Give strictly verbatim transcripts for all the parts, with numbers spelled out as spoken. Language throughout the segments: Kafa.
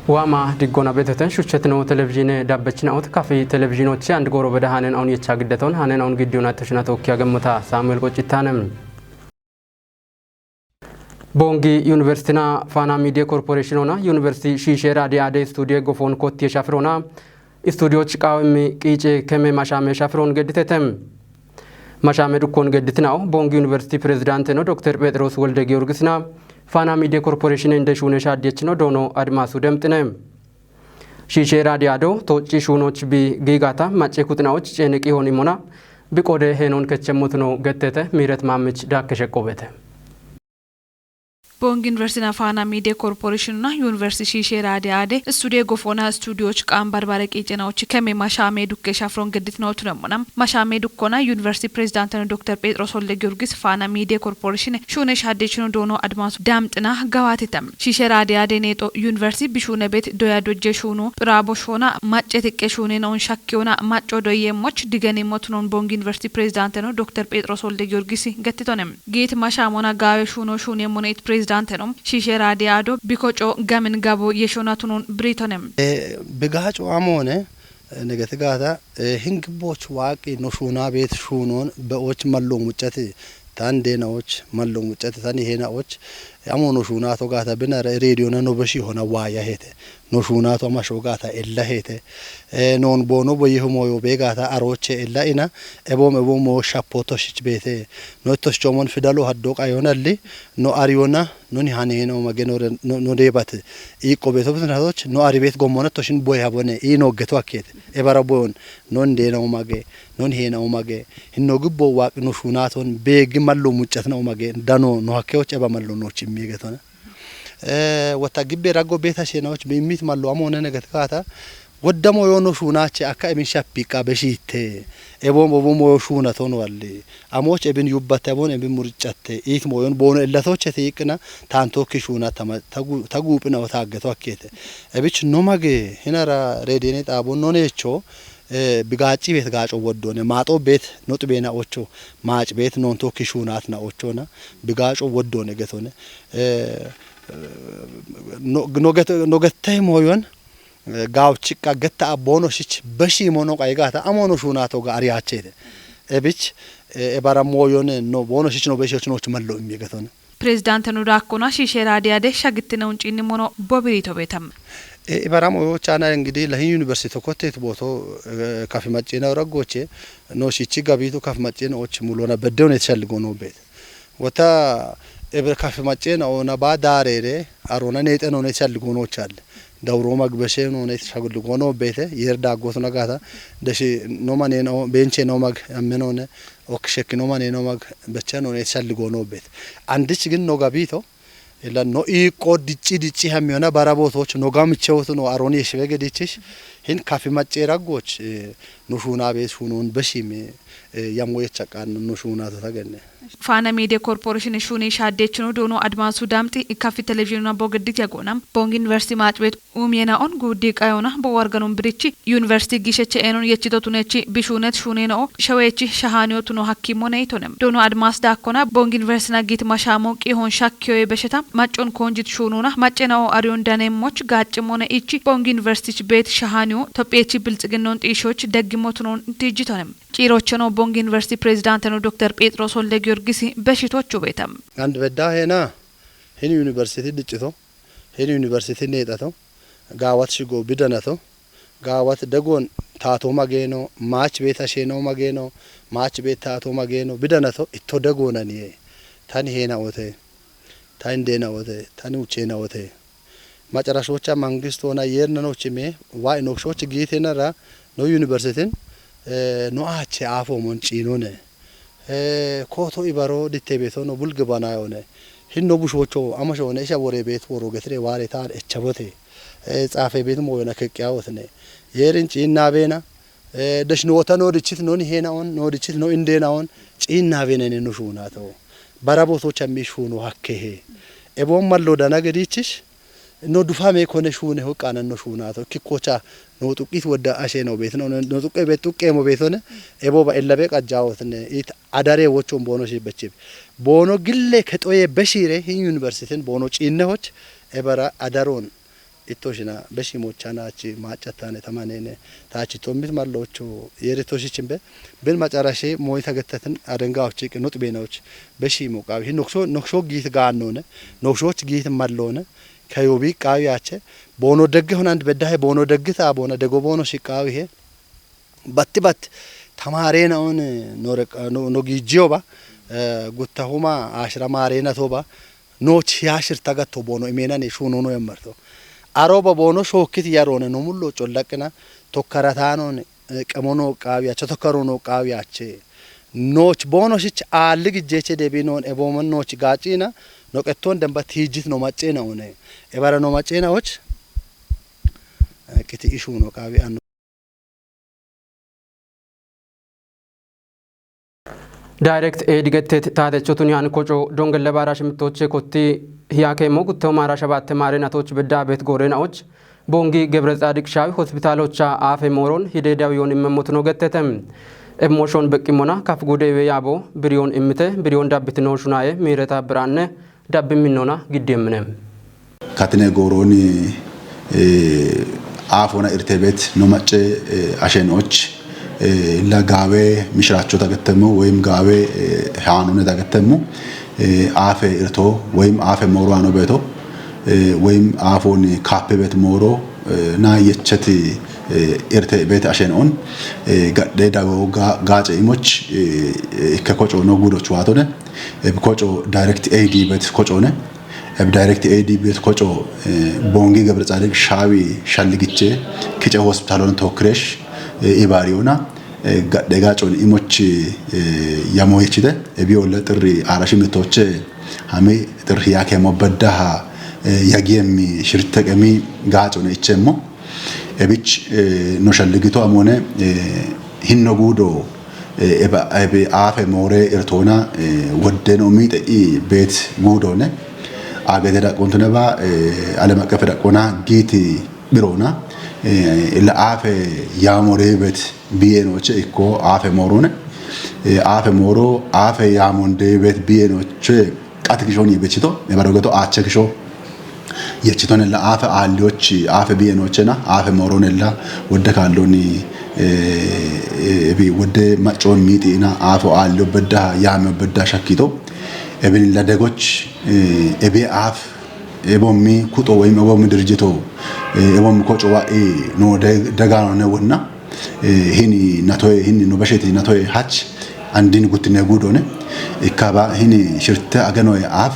Waama diggona beteten shuchetino televizhiine dabbechinaot kafi televizhiinochi and goro beda hanen aun yecha giddeton hanen aun giddiona itoshina tookkiya gemmota Saamu'eel Qoccittaane. Boongi Yuniversitina Faana Miidiye Korporeeshinona Yuniversiti Shiishe Raadiyaade Istuudiye Gofoon Kottiye Shafirona Istuudiyochi qaawimmi qiice keme mashaame Shafiroon gedditete. Mashaame dukkoon gedditinawo Boongi Yuniversiti Pirezidaanteno Dokter Pheexiroos Wolde Giyorgisina Faana Miidiye Korporeeshine inde shuune shaaddiyechino doono Adimaasu Demxine. Shiishe Raadiyaado toocci shuunoch bi giigata macce kuxinawoch ceene qiihoon imona bi qoode heenoon kechemmotuno gettete Miiret Maamich daakke sheqqoobete. Boongi Yuniversitina Faana Miidiye Korporeeshinina Yuniversiti Shiishe Raadiyaade Istuudiye Gofoona Istuudiyoch qaan barbare qiicenawoch keme mashaame dukke Shafiroon gedditinawo tunemona. Mashaame dukkona Yuniversiti Pirezidaanteno Dokter Pheexiroos Wolde Giyorgis Faana Miidiye Korporeeshine shuune shaaddiyechino doono Adimaasu Demxina gawaatite. Shiishe Raadiyaade neexo Yuniversiti bishuune beet doya dojje shuunu phiraa boshoona macce tiqqe shuunenoon shakkiyoona macco doyyeemmoch digeneemmotunoon Boongi Yuniversiti Pirezidaanteno Dokter Pheexiroos Wolde Giyorgis gettitone. Giit mashaamona gaawe shuuno shuuneemmone it Pirezidaanteno Shiishe Raadiyaado bikoco gamin gabo yeshonatunoon biriitone. Ee, bigaaco amoone, ee, negeti gaata, ee, hingibbooch waaqqi no shuunaa beet shuunoon be'ooch mallo muccati, tan deenawoch mallo muccati, tan heenawoch, ee, amoo no shuunaato gaata binara reediyona no beshi hona waaya heete. No shuunaato ama shoo gaata ella heete. Ee, noon boono boyehu mooyo bee gaata arooche ella ina, eboom eboom moo shappo toshich beete. No ittosh coomon fidalo haddo qayonalli, no ariyona, noni haneenoo mage no, no, no deebate. Iiqqo beeto bitinatoch, no ari beet gommona toshin boye habone, ii no geto akkeete. Ebara boyon, non deenoo mage, non heenoo mage. Hinno gibbo waaqi no shuunaaton, beeggi mallo muccatinoo mage, dano no hakkeoch eba mallo nooch immi getona. Ee, wota gibbe raggo beeta sheenawoch bi immit mallo amoone neget gaata, woddamo yoo no shuunaache akka ebin shappiqqa beshiitte. Eboom, eboom yoo shuunaton walli. Amooch ebin yubbatte, eboon ebin muriccatte. Iit mooyon boono ellatoche te yiqqina, taantookki shuuna tama-, tagu-, taguuphinawo taaggeto akkeete. Ebich no mage, hinara reediyene xaabon noneecho, ee, bigaacci beet gaaco woddone, maaxo beet no xibeenaocho, maac beet noontookki shuunaatnaochona, bigaaco woddone getone. Ee, no, no get-, no gettay mooyon, ee, gaawchiqqa getta a boono shich beshi mono qaygaata, amono shuunaato ga ariyaacheete. Ebich, ee, ebara mooyone no boono shich no beshi och nooch mallo immi getone. Pirezidaanteno daakkona Shiishe Raadiyaade shagittine unciinni mono bobiriito beetam. Ee, ebara mooyochaana ingidi lahin yuniversiti tokkotteet booto, ee, kafi macciina raggoche, no shichi gabiitu kafi macciina och mulona bedde huneet shalligo no beet. Wota ebe kafi macceena oona ba daareere aroona neexe noone shalligo noochalle. Dawro mag beshe noone shalligo no beete, yer daaggotu nagata, deshi no mane no, benche no mag amme noone, ok shekki no mane no mag beche noone shalligo no beete. Andich gin no gabiito, ila no iiqqo dicci dicci hamiyona bara bootoch no gamichewotu no arooni yeshwege dichish, hin kafi macce raggoch, ee, no shuuna beet shuunoon beshime, ee, yamo yecha qaan no shuunato tagenne. Faana Miidiye Korporeeshine shuuni shaaddeechino doono Adimaasu Daamxi kafi televizhiinuna bogeddit yagoona. Boongi Yuniversiti Maacbeet uumiyena on guuddii qayona bo warganun birichi Yuniversiti giisheche eenon yechitotunechi bishuunet shuuneenoo shaweechi shahaaniyotuno hakkiimmo neyitone. Doono Adimaas daakkona Boongi Yuniversitina giit mashaamo qiihoon shakkiyoye besheta maccon koonjit shuununa maccenao ariyon daneemmoch gaaccimmone ichi Boongi Yuniversitich beet shahaaniyo Tophiyechi bilxiginnon xiishoch deggimmotunon tiijjitone. Ciirocheno Boongi Yuniversiti Pirezidaanteno Dokter Pheexiroos Wolde Giyorgisi beshitochu beeta. Andu bedda heena, hin yuniversiti diccito, hin yuniversiti neexato, gaawat shigo bidanato, gaawat degoon taato mageeno, maach beet asheenoo mageeno, maach beet taato mageeno bidanato itto degoonaniye. Tani heena ote, ta indeena ote, tani ucheena ote. Macarashocha mangist hoona yeerna noochime, waa inokshoch giitenara no yuniversitin, ee, no aache aafoomon ciinone. Ee, kooto ibaro ditte beeto no bulgi banayone. Hin no bushocho amashoone isha wore beet woro getire waare taan echabote. Ee, xaafe beet mooyona keqqiyawotne. Yeerin ciinna beena, ee, desh noota no dichit non heena on, no dichit no indeena on, ciinna beena ne no shuunato. Bara bootocha mi shuuno hakkehe. Eboon mallo dana gedichis, no dufame kone shuune hoqqanan no shuunato. Kikkocha no xuqqit wodda ashe no beet, no, no, no xuqqe beet, xuqqeemo beetone, ebo ba ellabe qajjawotne, it adare wochon boono shi bechibe. Boono gille kexoye beshire hin yuniversitin boono ciinne hoch, ebara adaron Ittoshina beshi mochana achi machatan tamanene tachi tomit mallocho yeri toshichimbe bin macarashi moita gettatin adenga ochi nuxbena och beshi mo qawi noksho noksho git ganone noksho git mallone kayobi qawi ache bono degge honand beddahe bono degge ta bona dego bono shi qawi he batti batti tamarena on no no gijiyoba guttahuma ashira marena toba Nooch hiya shirta gatto boono imeenani shuunono yammarto. Aroba boono shookkiti yaroone no mullo collaqina tokkarataanoon qemono qaawiyacho tokkarono qaawiyache. Nooch boono shich aalli gijjeeche deebinoon eboomon nooch gaacina no qettoon demba tiijjit no macceena one. Ebara no macceena och qiti ishuuno qaawi anno. Direct Aid gettet taatechotun yan koco dongelle baara shimittoche kotti hiyakeemmo gutteo maara shabatte maare natoch bedda bet goore naoch bongi gebre tsaadiq shaawi hospitalocha aafe mooron hide dawiyon immemmotuno gettete. Emoshon beqqimona kaf gudewe yaabo biriyon immite biriyon dabbitino shunaye miireta biranne dabbi minnona giddi emmine. Katine gooroni aafona irtebet no macce ashenoch la gaawe mishiracho tagettemmo woyim gaawe haanone tagettemmo aafe irto woyim aafe mooro aano beeto woyim aafoni kaapebet mooro na yecheti irtebet ashenon gadhe dawo gaace imoch ikke koco no gudoch waatone Ebi koco direct A D bet kocone. Ebi direct A D bet koco bongi Gebretsaadiq shaawi shalligiche kice hospitalon tokkiresh ibaariyona gadhe gacon imoch yamoyichite ebi olla xirri aara shimitoche hami xirri yakemo beddaha yagiyemi shirteqemi gacone ichemmo. Ebich no shalligito amone hinno guudo ebe aafe moore irtoona woddeno miixe'i beet guudoone agete daqqontuneba alem aqefe daqqona giiti phiroona illa aafe yaamore bet biyenoche ikko aafe moorone aafe mooro aafe yaamonde bet biyenoche Qati kishoni bechito ebaro geto aache kisho yechitone la afe aaliochi afe biyenochena afe moronella wodde kalloni ebi wodde maccon miixina afo aalio bedda yaame bedda shakkito ebin la degoch ebi af ebommi kuxo woyim ebommi dirjito ebommi koco wa'i no dagano ne wonna hini natoye hini no besheti natoye hach andin guttine gudone ikkaba hini shirte agenoye af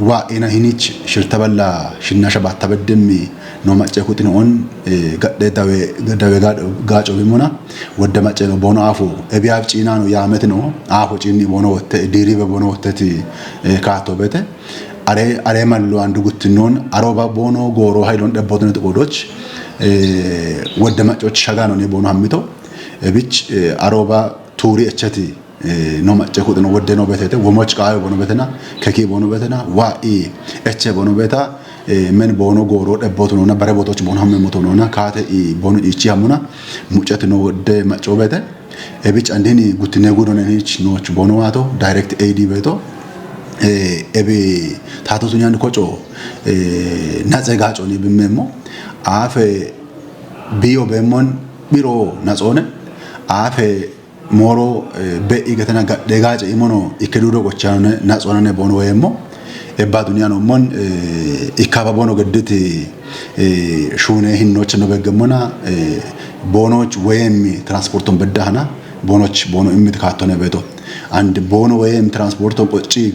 wa ina hinich shirte balla shinna shabatta beddemmi no macce kutin on gadde dawe dawe gaco bimuna wadda macce no bono afu ebi af cinano yametino afu cinni bono wotte diribe bono wotteti kato bete are are mallo andu guttinon aroba bono goro haylon debbotonet qodoch wadda maccoch shagano ni bono hammito ebich aroba turi echati no macce kuxino wodde no betete womoch qayo bono betena keki bono betena wa i eche bono beta men bono goro debboto nona bare botoch bono hamme moto nona kate i bono ichi hamuna muccati no wodde macco bete ebich andini guttine gudo nenich noch bono wato direct ad beto ebi tato tunyan koco naxe gaco ni bimmemmo afe biyo bemmon biro naxone afe moro be'i gatena gadhe gace imono ikke dudo gochanone naxonane bono wayemmo ebba duniya no mon ikkaba bono gedditi shune hinnoche no beggemmona bonoch wayemmi transporton beddahana bonoch bono immit kattone beto and bono wayem transporton qocci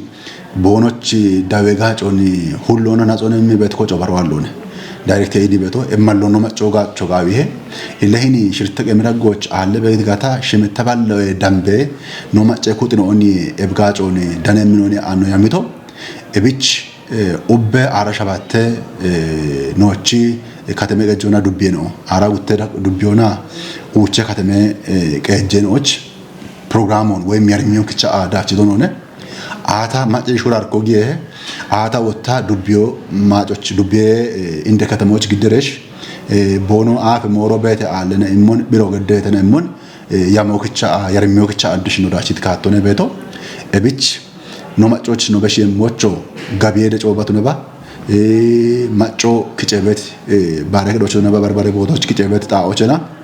Bonochi dawe gaconi hullono naxonemmi bet koco baro allone. Direct edi beto emmallono macco gacho gawihe. Ilehini shirte qemira goch alle begit gata shimetta balloe dambe no macce kutino oni ebgaconi danemminoni anno yamito. Ebich ubbe ara shabatte nochi kateme gejjona dubbiyeno ara gutte dubbiyona uche kateme qejjenoch programon woyim yarmiyon kicha dachi donone. Aata mace shurar ko giye aata wotta dubbiyo macoch dubbiye inde katamoch gidderesh bono afe moro bete alena immon biro geddetena immon yamo kicha yarmiyo kicha addishino dachit kattone beto ebich no macoch no beshi mocho gabiyede cobatune ba Macco kice bet bare kedochona babarbare botoch kice bet ta ochena.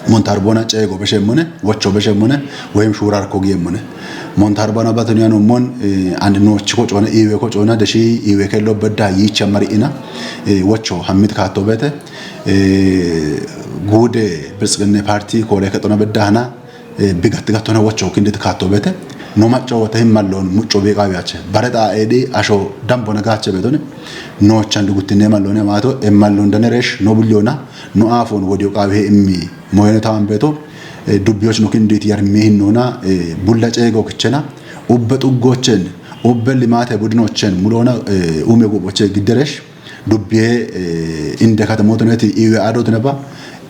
Montarbona cego beshemone, wocho beshemone, wehim shurar kogi emone. Montarbona batoniano mon and no chiko chona iwe ko chona deshi iwe kello bedda yicha mari ina. Wocho hamit kato bete. Gude biltsgine parti kore ketona bedda hana. Bigat gatona wocho kindit kato bete. No macco wata himmallon mucco bi qawiyache bare ta edi asho dambo nagache betone. No chan dugutine mallone mato e mallon daneresh no bulyona. No afon wodiyo qawi he immi moyene tawan beto. Dubbiyoch no kindit yarmi hinnona. Bulla cego kichena ubbe tuggochen ubbe limate budinochen mulona. Ume guboche gidderesh dubbiye inde katamotoneti iwe adotineba.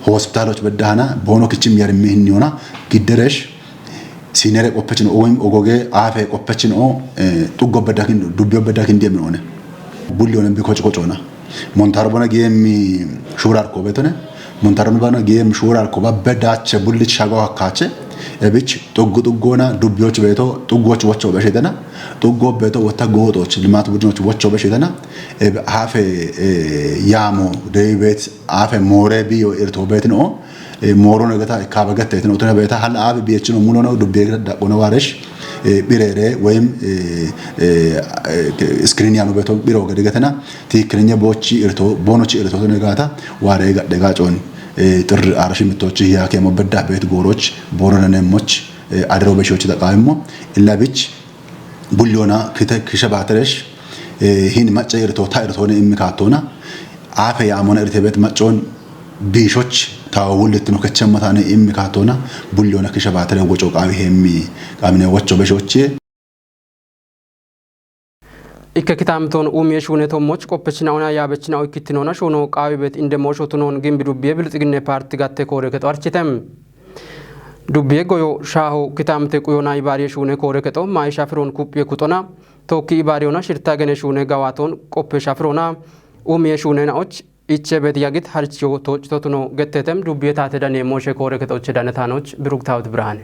Hospitaloch beddahana bono kichim yarmi hinnona gidderesh. Sinere qoppechin o wem ogoge afe qoppechin o tuggo beddakin dubbiyo beddakin diemine one. Bulli one bikoch kocona. Montarbona giyemmi shurar kobetone. Montarbona giyemmi shurar koba beddache bullich shago hakkache. Ebich tuggu tuggona dubbiyoch beto tuggoch wocho beshedena. Tuggo beto wata gotoch limat budinoch wocho beshedena. Ebe afe yamo deibet afe more biyo irto betin o. Moro no gata kaba gatta itno tona beta hal abi biyechino mulono dubbe da kono waresh. Birere wayim screen yano beto biro gade gatana. Ti krenya bochi irto bonochi irto tona gata ware gadde gachon. Tir arashi mitochi ya kemo bedda bet goroch boro nane moch. Adro beshochi da qaimo illa bich bulyona kite kisha bateresh. Hin macca irto ta irto ne immi katona. Afe ya amona irte bet maccon bishoch ta wullitno kechem matane immi katona. Bulyona kisha batere wocho qawi hemmi qamine wocho beshochi. Ikke kitamton umiye shune tommoch qoppechina ona yabechina oykittinona shuno qawi bet inde mosho tunon gimbi dubbiye bilxigine parti gatte kore keto architem. Dubbiye goyo shaho kitamte quyona ibariye shune kore keto mai shafiron kupye kutona. Tokki ibariyona shirta gene shune gawaton qoppe shafirona. Umiye shune na och iche bet yagit harchiyo tochito tuno gettetem dubbiye tate dane moshe kore keto che dane tanoch biruk tawut birhane.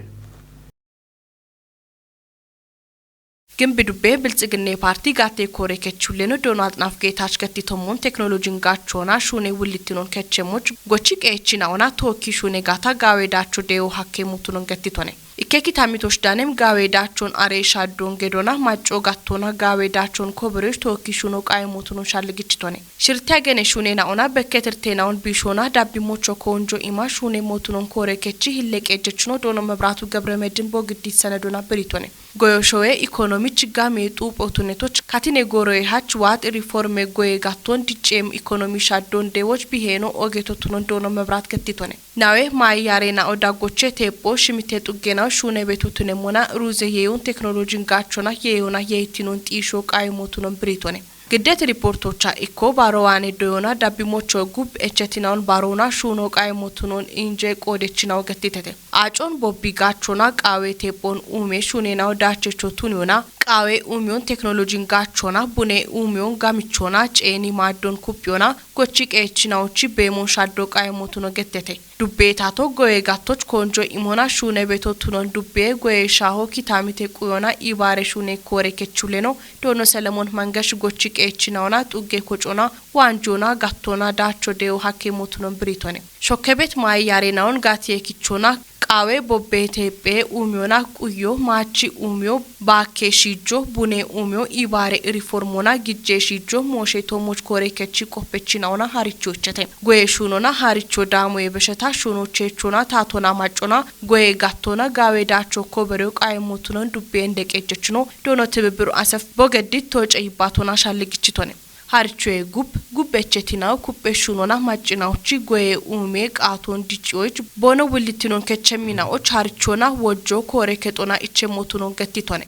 Gimbi dubbe bilxigine parti gatte kore kechuleno Donald Trump getach getti tommon teknolojin gachona shune wullittinon kechemoch gochi qeechina ona tokki shune gata gawe dacho deo hakke mutunon getti tone. Ikke kitamitoch danem gawe dachon are shaddon gedona macco gattona gawe dachon koberoch tokki shuno qaye mutunon shalligichi tone. Shirte agene shune na ona bekketirte na on bishona dabbi mocho konjo ima shune motunon kore kechi hille qeejechino dono mebratu gebre medin bogiddit sanedona biritone. Goyo showe ikonomi chigame xuuphootunetoch katine goroye hach waat riforme goye gatton dicceem ikonomi shaddon dewoch biheeno ogeto tunon doono mebrat gettitone. Nawe maayaare na'o daggoche teepho shimite xuggenaw shuune beto tunemona ruuze yeeyon teknolojin gaachona yeeyona yeeytinon xiisho qaayimo tunon biritone. Giddet riportocha ikko baro waane doyona dabbimocho gub echetinawon barona shuuno qaayimo tunon inje qoodechinaw gettitete. Acon bobbi gaachona qaawe teephon uume shuunenaw daachecho tuniyona qaawe uumiyon teknolojin gaachona bune uumiyon gamichona ceeni maaddon kuphiyona gochi qeechinawochi beemon shaddo qaayimo tuno gettete. Dubbe tato goye gattoch konjo imona shuune beto tunon dubbe goye shaaho kitamite quyona ibaare shuune koore kechuleno doono Selemon Mangesh gochi qeechinawona xugge kocona waanjona gattona daacho deyo hakke motunon biritone. Shokkebet maayi yaarenawon gatiye kichona qaawe bobbe teephe uumiyona quyo maachi uumiyo baakke shiijjo bune uumiyo ibaare riformona gijje shiijjo mooshe toomoch koore kechi qoppechinawona haricho ichete. Goye shuunona haricho daamoye besheta shuuno cheechona taatona macona goye gattona gaawe daacho kobereyo qaayimo tunon dubbiyen deqejechino doono tibibbiru asef bogeddit tooce yibbaatona shalligichitone. Harichoye gub gubechetinaw kuphe shuunona macinawochi goye uume qaaton dicciyoyich boono willitinon kecheminawoch harichona wojjo koore kexona ichemo tunon gettitone.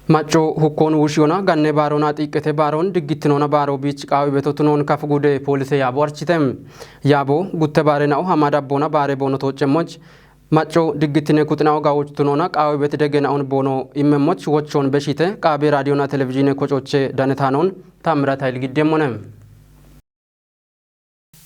Macco hukkon wushiyona ganne baarona xiiqqete baaron diggittinona baaro biich qaawi beto tunon kaf gude poolise yaabo archite. Yaabo gutte baare na'o hama dabbona baare boono tooccemmoch. Macco diggittine kuxinawo gawoch tunona qaawi beti degge na'on boono immemmoch wochon beshite qaabi raadiyona televizhiine kocoche danetaanon Taammirat Hayil Giddemmone.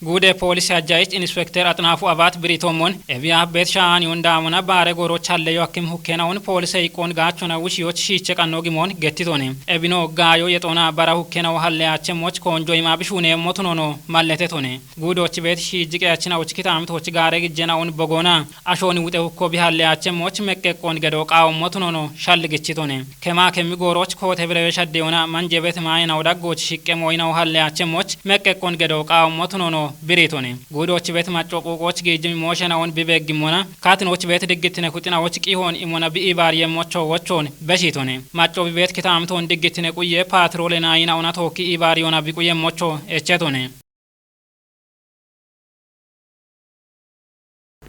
Guude poolise ajjaich Inspekter Axinaafu Abaat biriitoommon, ebiya beet sha'aan yoon daamona baare gooroch halleyo akkim hukkenaun poolise iqqoon gaachona wushiyoch shiiche qanno gimoon gettitone. Ebino gaayo yexoona bara hukkenawo halleyaachemmoch koonjo ima bishuuneemmotunono malletetone. Guudoch beet shiijji qeyachinawuch kitaamitoch gaare gijjenaun bogoona ashooni wuxe hukko bihalleyaachemmoch meqqeqqoon gedo qaawommotunono shalligichitone. Kema kemmi gooroch koote birewe shaddeyoona manje beet maayenawo daggoch shiqqe mooyinawo halleyaachemmoch meqqeqqoon gedo qaawommotunono biriitone. Guudoch beet macco quuqoch giijjimi mooshenawon bibeeggimmona, kaatinoch beet diggittine kuxinawoch qihoon imona bi'i baariyemmocho wochoon beshiitone. Macco bibeet kitaamitoon diggittine quye paatiroole naayinaona tookki ibaariyona biquyemmocho echetone.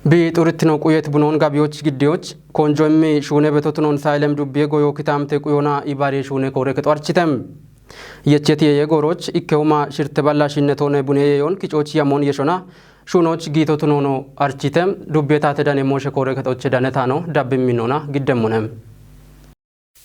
Bi xurittino quyet bunoon gabiyoch giddiyoch, koonjo immi shuune betotunoon saylem dubbiye goyo kitaamite quyona ibaariye shuune koore kexo architem. Yechet yeye gooroch ikkehuma shirte balla shinnetoone bune yeyoon kicoch yamoon yeshona shuunoch giitotunoono architem. Dubbiye taate dane mooshe koore kexoche danetaano dabbimminona giddemmonem.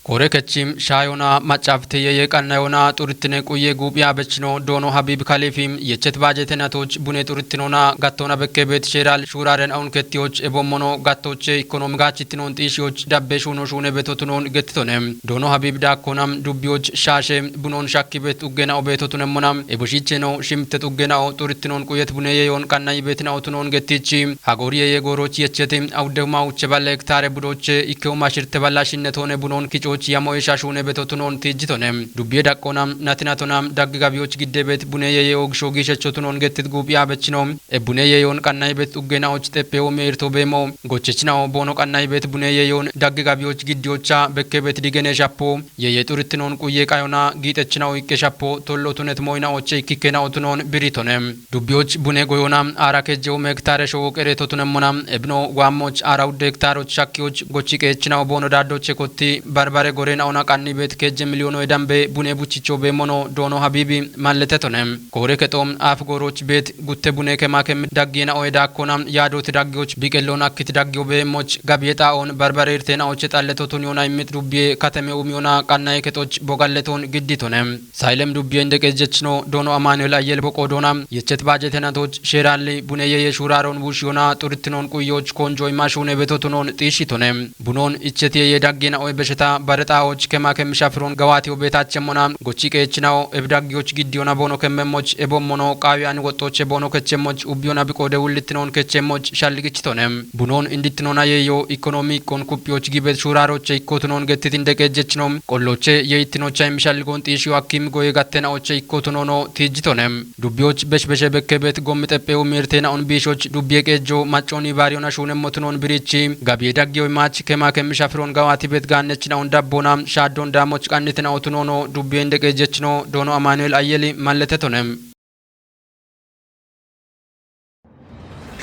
Koore kechim shaayona maccaafte yeye qannayona xurittine quye guuphiya bechino doono Habib Kalifi yechet baajete natoch bune xurittinoona gattoona bekke beet sheeral shuuraren awun kettiyoch ebommono gattoche ikkonomi gaachittinoon xiishiyoch dabbe shuuno shuune betotunoon gettitone. Doono Habib daakkoonam dubbiyoch shaashe bunoon shakki beet xuggena'o beetotunemmona eboshicheno shimte xuggena'o xurittinoon quyet bune yeyoon qannayi beetinawotunoon gettichi. Hagoori yeye gooroch yecheti awuddehuma uche balle hektaare budoche ikkehuma shirte balla shinnetoone bunoon kicoch yamoye shashuune betotunoon tiijjitone. Dubbiye daqqoona natinatonam daggi gabiyoch gidde beet bune yeye oogisho giishechotunoon gettit guuphiya bechino. Ebbune yeyoon qannayi beet xuggena'och xeppewo meerto beemo gochechinawo boono qannayi beet bune yeyoon daggi gabiyoch giddiyocha bekke beet digene shappo. Yeye xurittinoon quye qayona giixechinawo iqqe shappo tollo tunet mooyinawoche ikkikkenawotunoon biriitone. Dubbiyoch bune goyona aara kejje ume hektaare showo qereetotunemmona ebino waammoch aara wudde hektaaroch shakkiyoch gochi qeechinawo boono daaddoche kotti barbare gorena'ona qanni beet kejje miliyoono edambe bune buchicho beemmono doono Habibi malletetone. Koore kexo aaf gooroch beet gutte bune kema kemmi daggiyena'oye daakkona yaadooti daggiyoch biqelloon akkiti daggiyo beemmoch gabiye xaa'oon barbare irteena'oche xalletotun yoona immit dubbiye kateme umiyona qannaye kexoch bogalletoon gidditone. Saylem dubbiye inde qeejjechino doono Amaanu'el Ayyel boqoo doona yechet baajete natoch sheeralli bune yeye shuuraaroon buushiyona xurittinoon quyoch koonjo ima shuune betotunoon xiishitone. Bunoon ichet yeye daggiyena'oye besheta bare xaa'och kema kemmi shafiroon gawaatiyo beetachemmona gochi qeechinawo ebi daggiyoch giddiyona boono kemmemmoch ebommono qaawiyan woxxoche boono kechemmoch ubbiyona biqoode wullittinoon kechemmoch shalligichitone. Bunoon indittinoona yeyo ikkonomi ikkon kuphiyoch gibet shuuraaroche ikkotunoon gettit inde qeejjechino qolloche yeyittinocha imishalligoon xiishiyo akkim goye gattena'oche ikkotunoono tiijjitone. Dubbiyoch beshbeshe bekke beet gommi xephewu miirteena'on biishoch dubbiye qeejjo maccoon ibaariyona shuunemmotunoon biriichi gabiye daggiyo imaach kema kemmi shafiroon gawaati beet gaannechina'on dabboona shaaddon daamoch qannitinawotunoono dubbiye inde qeejjechino doono Amaanu'el Ayyeli malletetone.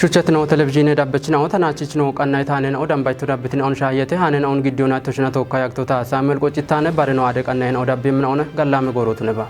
Shuchchatino televizhiine dabbechinawo tanaachichino qannayta hanena'o dambayto dabbitinaon shaayyete hanena'on giddiyona toshina tookka yagtota Saamu'el Qoccittaane bareno aade qannayena'o dabbiimmina'one gallaame goorootuneba.